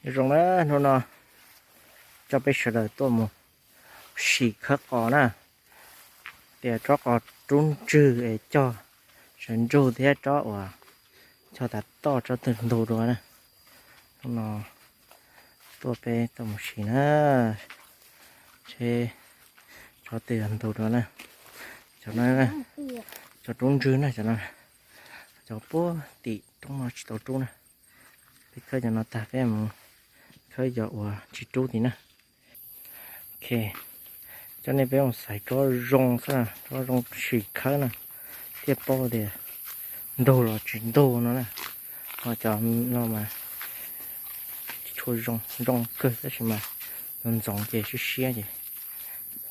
Zoo na, hnub no coj peb sawv daws tuaj mus sim khawb qos na, tias tsob qos rub ntswg es cog sawv ntsug thiab tsob uas cog tas toj tsob twg ntug dua na. Hnub no tuaj peb tuaj mus sim na, seb tsob twg ntug dua na. Cov no, cov rub ntswg na, cov no, cov puag tim roob no tsis tau rub na. Peb khawb cov no tag peb mus khawb cov uas tsis rub tid na. Ok, coj nej peb mus xaiv tsob zoo xwb na, tsob zoo sim khawb na, thiaj paub tias ntug los tsis ntug no na. Ho cov no mas tsis tshua zoo, zoo kawg tab sis mas ntxoov ntxoov ces siab siab ces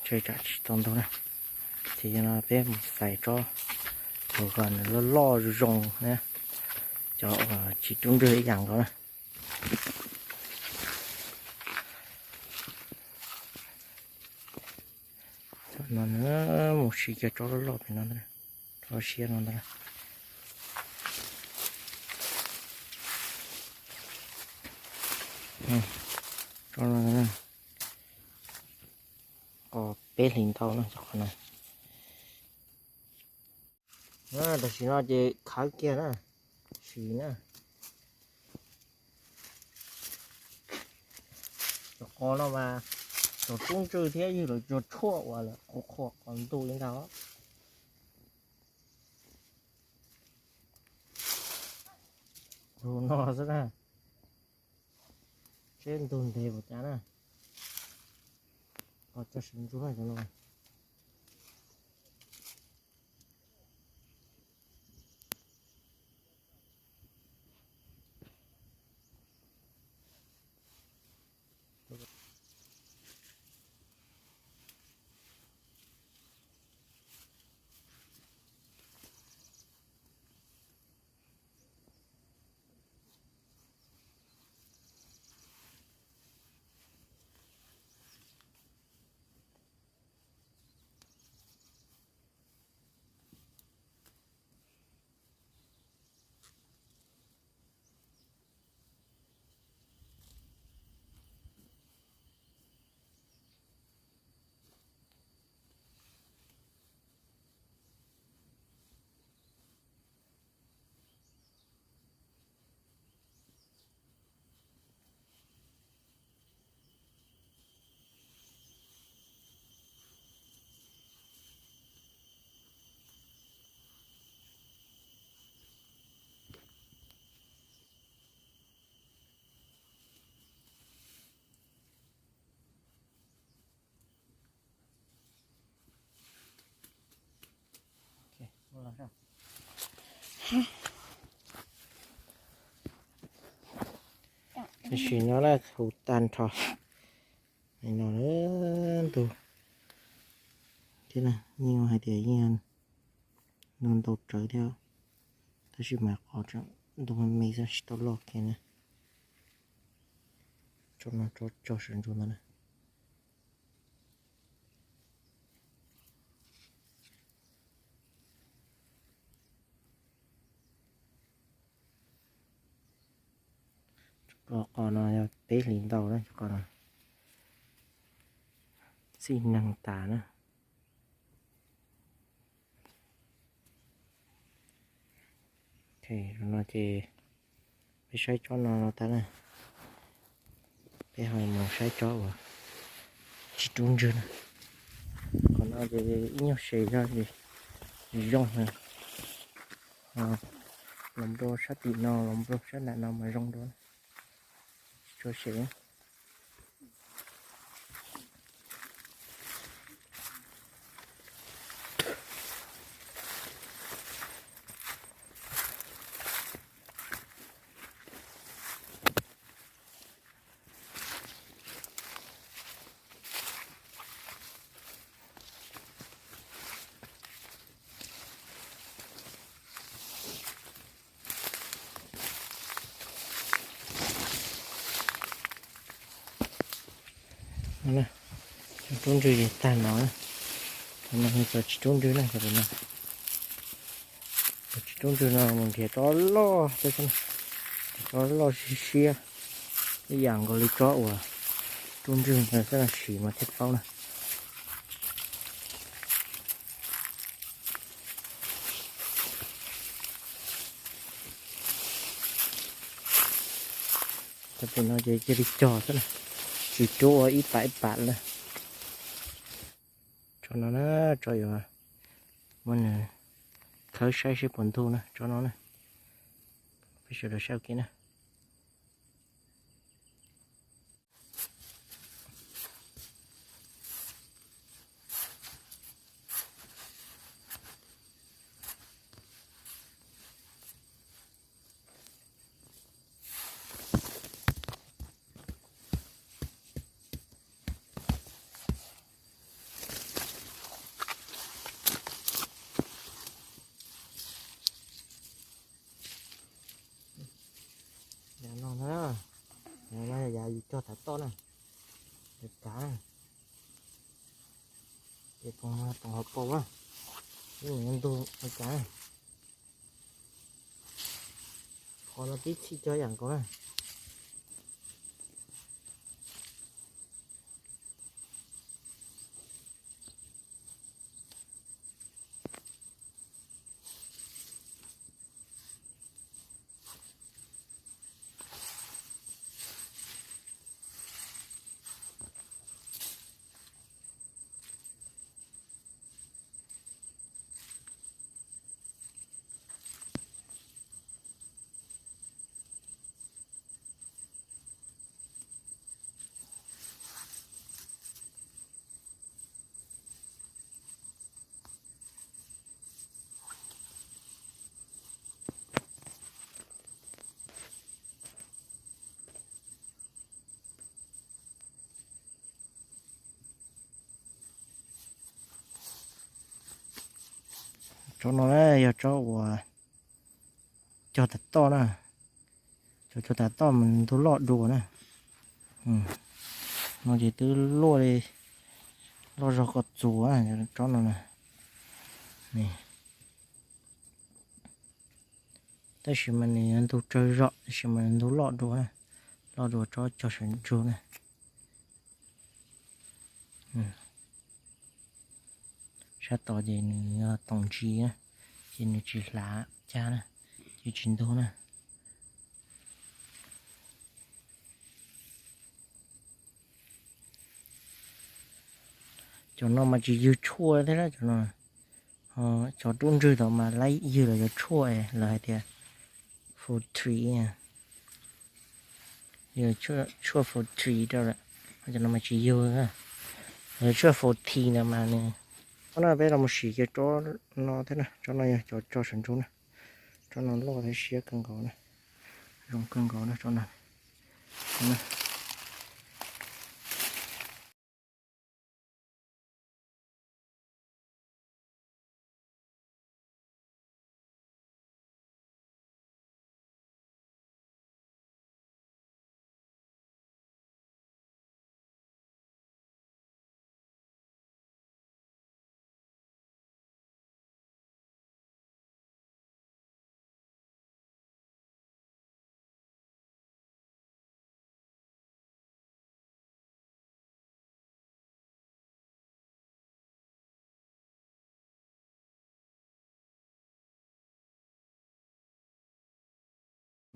ntshe tsam tsis tau ntug na. Ces yog no peb mus xaiv tsob uas nws loj loj zoo na, cov uas tsis rub ntswg ib yam nkaus na. No mus sim kiag tsob loj loj pem no, tsob siab no ntag. Tsob no qos peb hlis ntau na, cov qos no. Tam sim no ces khawb kiag na, sim na. Cov qos no mas cov rub ntswg thiab yug lawv cov tshuaj uas lawv qhuas qhuas qos ntuj li ntag. Tus no xwb na, seb ntug ntev puas cas na. Qos cog sawv ntsug na cov no. Tam sim no na hu tag nrho no ntug thiab, yeej hais tias yeej ntug ntau tsawv thiab, tab sis mas qos ntug me me xwb tsis tau loj kiag na. Tsob no tsob cog sawv ntsug ntag na. Cov qos no yog peb hlis ntau na, cov qos no txij neeg tas na. Ok, no ces peb saib tsob no no tag na, peb ho mus saib tsob uas tsis rub ntswg na. Qhov no ces ib nyuag se zog ces zoo na, los npau sab tim no los npau sab nram no mas zoo dua, tsis tshua se. Cov rub ntswg ces tag no, no cov tsis rub ntswg na, cov no, cov tsis rub ntswg no mus nrhiav tsob loj, nrhiav tsob loj siab siab. Ib yam nkaus li tsob uas rub ntswg ntawd xwb no, sim mas thiaj paub na. Tsob pem no ces cia li cog xwb na, tsis rub ua ib pam ib pam na. Tsob no na, tsob yuav muab nws khawb saib seb puas ntug na, tsob no na. Peb sawv daws saib ua ke na. Yav no na, yav no yav yus cog tav toj na, yav kav na, ces toom hauv paus na, ib ntug yav kav na. Qhov no tib txhij cog yam nkaus na. Tsob no na yog tsob uas cog tav toj na, cog cog tav toj mas ntug loj dua na. No ces twb luaj li, loj zog kom txuas tsob no na. Tab sis mas nws ntug tsawg zog, tab sis mas ntug loj dua na, loj dua tsob cog sawv ntsug na. Sab tod ces nws yog toom ntsis na, ces nws tsis hlav cag na, ces tsis ntug na. Cov no mas tsis ywg tshuaj thiab, cov no, cov rub ntswg tom mas laib ywg los cov tshuaj lawv hais tias forty-three, tshuaj forty-three rau lawm, cov no mas tsis yug, tshuaj forty no mas nws. Ob no peb los mus sim kiag tsob no thiab na, tsob no yog cov tso sawv ntsug na, tsob no loj thiab siab kawg nkaus na, zoo kawg nkaus na tsob no.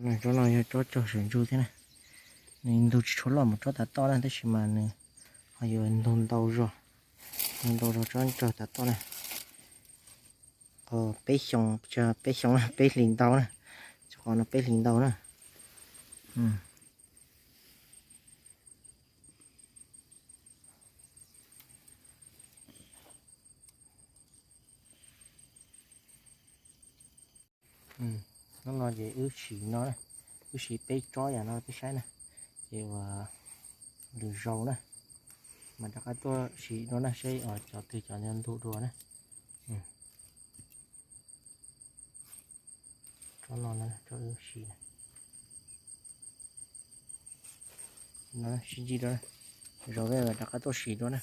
Tsob no yog tsob cog sawv ntsug thiab na, nws ntug tsis tshua loj mus tsob tav toj na, tab sis mas nws ho yuav ntug ntau zog, ntug ntau zog tsob cog tav toj na. Qhov peb xyoo, peb xyoo, peb hlis ntau na, qhov no peb hlis ntau na. Hnub no ces wb sim no, wb sim peb tsob yam no peb saib na, ces uas lwm zaus na mas rov qab tuaj sim dua na, saib cov twg cov ntug dua na. Tsob no, tsob wb sim no, sib ntsib dua, zaus rov qab tuaj sim dua na.